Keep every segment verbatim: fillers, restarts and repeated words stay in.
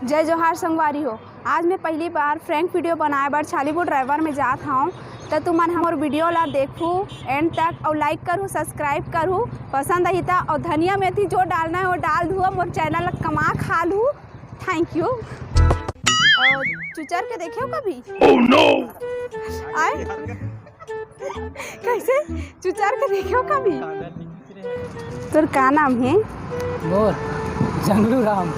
जय जोहार संगवारी हो, आज मैं पहली बार prank video बनाए बर छालीपुर ड्राइवर में जात हौं, त तुमन हमर video ला देखू end तक अउ like करू, subscribe करू। पसंद आही त अउ धनिया मेथी जो डालना है वो डाल दू, मोर channel ला कमा खा लू। Thank you। अउ चुचर के देखे हो कभी? Oh no! आए? कैसे? चुचर के देखे हो कभी? तोर का नाम है? मोर जंगलू राम।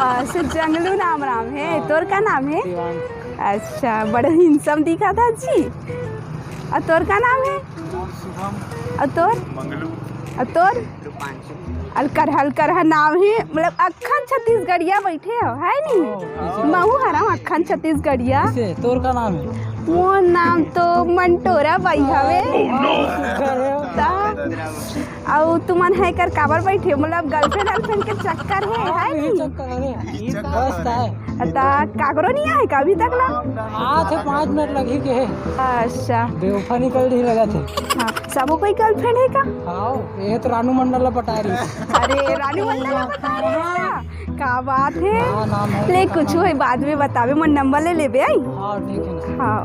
अच्छा, जंगलू राम राम है। हाँ। तोर का नाम है? शिवांग। अच्छा, बड़ा handsome दिखा था जी। अउ तोर का नाम है? शुभम। अउ तोर? मंगलू। अउ तोर? रूपांशु। अलकर हलकर ह नाम हे, मतलब अखन छत्तीसगढ़िया बैठे हो, है नी? हाँ, हाँ। महू हरम अखन छत्तीसगढ़िया। कैसे? तोर का नाम है? मोर नाम तो मंटोरा बाई हवे। सुग्घर है। ता, अउ तुमन है कर काबर बैठे हो? मतलब girlfriend girlfriend के चक्कर है, हाँ, है यही नी? चक्कर है। बस है। ता काकरो नहीं आए का अभी तक ना? आथे, पाँच मिनट लगी के है। अच्छा। बेवफा निकल रही लगा थे। हाँ, सबो कोई girlfriend है का? हाँ, ये तो रानू मंडल ला पटा रही। अरे, रानू मंडल ला पटा रही है का? का बात है? हाँ, नाम है। ले, कुछ होई, बाद में बताबे, मोर number ले लेबे, आई? हाँ, ठीक है ना। हाँ।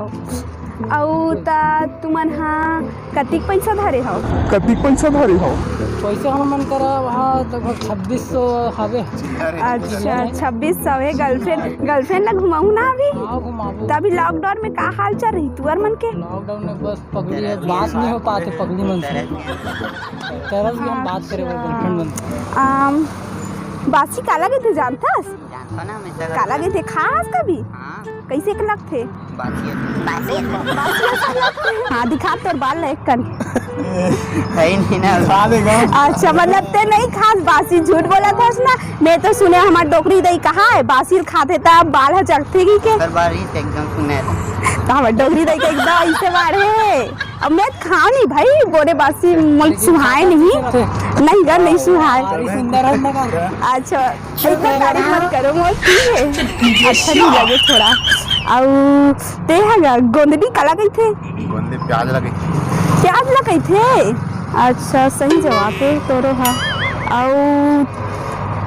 अउ ता तुमन हा कतिक पैसा धरे हव? कतिक पैसा धरे हव? पैसा हमन करा वहाँ लगभग छब्बीस सौ हवे। अच्छा, छब्बीस सौ है। Girlfriend, girlfriend ला घुमाऊ ना अभी? हाँ, घुमाबो। त अभी lockdown में का हाल चाल रही तुअर मन के? Lockdown में बस पगली है, बात नहीं हो पाते पगली मन से। तरस भी हम बात करे वो girlfriend मन से। आम, बासी काला कहिथे जानथस? जानथों ना, हमेशा काला कहिथे, खास कभी? हाँ। कैसे के लगथे? बासी। हाँ, दिखा तोर बाल ला एक कन। है ही नहीं ना। खा देगा। अच्छा, मतलब ते नहीं खास, बासी झूठ बोलत हस ना। मैं तो सुने हमार डोकरी दई कहा है, बासी खाथे त बाल ह जगथे की के? हर बार ही एकदम सुने। त हमार डोकरी दई के एकदम ऐसे बाढ़े। अब मैं खाओ नहीं भाई, बोरे बासी मोल सुहाए नहीं। नहीं गा, नहीं सुहाए। अरे सुंदर है ना। अच्छा, इतना तारीफ मत करो मोर, ठीक है? अच्छा नहीं लगे थोड़ा। अउ ते हा गा, गोंदली काला कहिथे? गोंदली प्याज ला कहिथे। प्याज ला कहिथे? अच्छा, सही जवाब है तोरो हा। अउ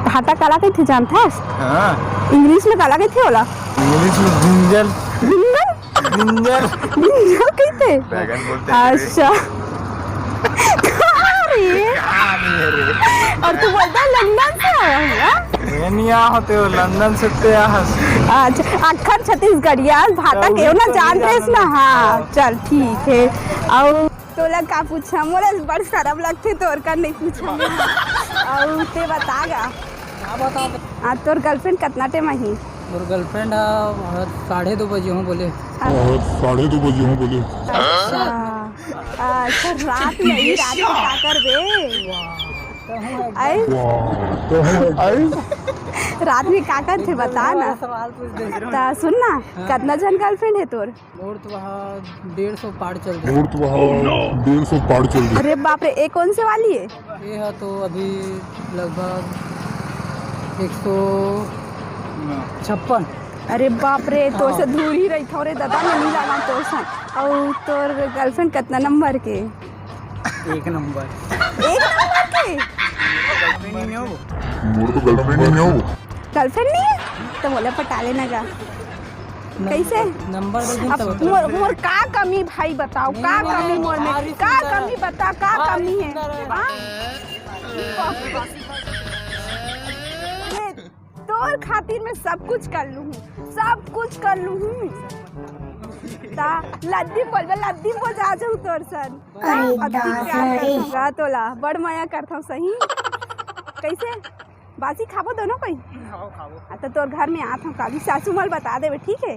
भाटा काला कहिथे जानथस? हाँ। English में काला कहिथे ओला? English में brinjal। Brinjal? Brinjal। Brinjal कहिथे? बैगन बोलते हैं। अच्छा। अरे। अउ तू बोलता है लंदन से आया हूँ, हाँ? ये नहीं आ होते हो, लंदन से ते आ हस। अच्छा, अखन छत्तीसगढ़िया भाटा के हो ना, तो जानते ना। हाँ, चल ठीक है। अउ तोला का पूछा, मोला बड़ सरम लगथे तोर का नहीं पूछा। अउ ते बता गा। का बताओ? हाँ, तोर girlfriend कतना time आही? मोर girlfriend ह, साढ़े दो बजे हूँ बोले। हाँ, साढ़े दो बजे हूँ बोले। अच्छा, अच्छा, रात में ही, रात में का करबे? आए? रात में का करथे बता ना। सवाल पूछ दे। त सुन ना, हाँ। कतना झन girlfriend है तोर? मोर तो वहाँ डेढ़ सौ पार चल रही। मोर तो वहाँ डेढ़ सौ पार चल रही। अरे बाप रे, ये कौन से वाली है? ये है तो अभी लगभग एक सौ छप्पन। अरे बाप रे, तोर से दूर ही रही थोड़े दादा, मैं नहीं जाना तोर से। अउ तोर girlfriend कतना number के? एक number। एक number के? Girlfriend नहीं हो? मोर तो girlfriend ही नहीं हो। Girlfriend नहीं है? त मोला पटा लेना गा। कैसे? Number दे दिन अब तब। मोर, मोर का कमी भाई बताओ, नहीं, का नहीं, कमी मोर में? का कमी बता, का कमी है? हाँ? ये तोर खातिर मैं सब कुछ कर लूँ, सब कुछ कर लूँ। ता लद्दी बोलबे, लद्दी बजा जाऊँ तोर सन। अरे अब भी प्यार करथौं गा तोला, बड़ मया करथौं सही। कैसे? बासी खाबो दोनों कोई? खाओ, खाओ। आ, त तोर घर में आत हूँ, काली सासू माँ ल बता देबे, ठीक है?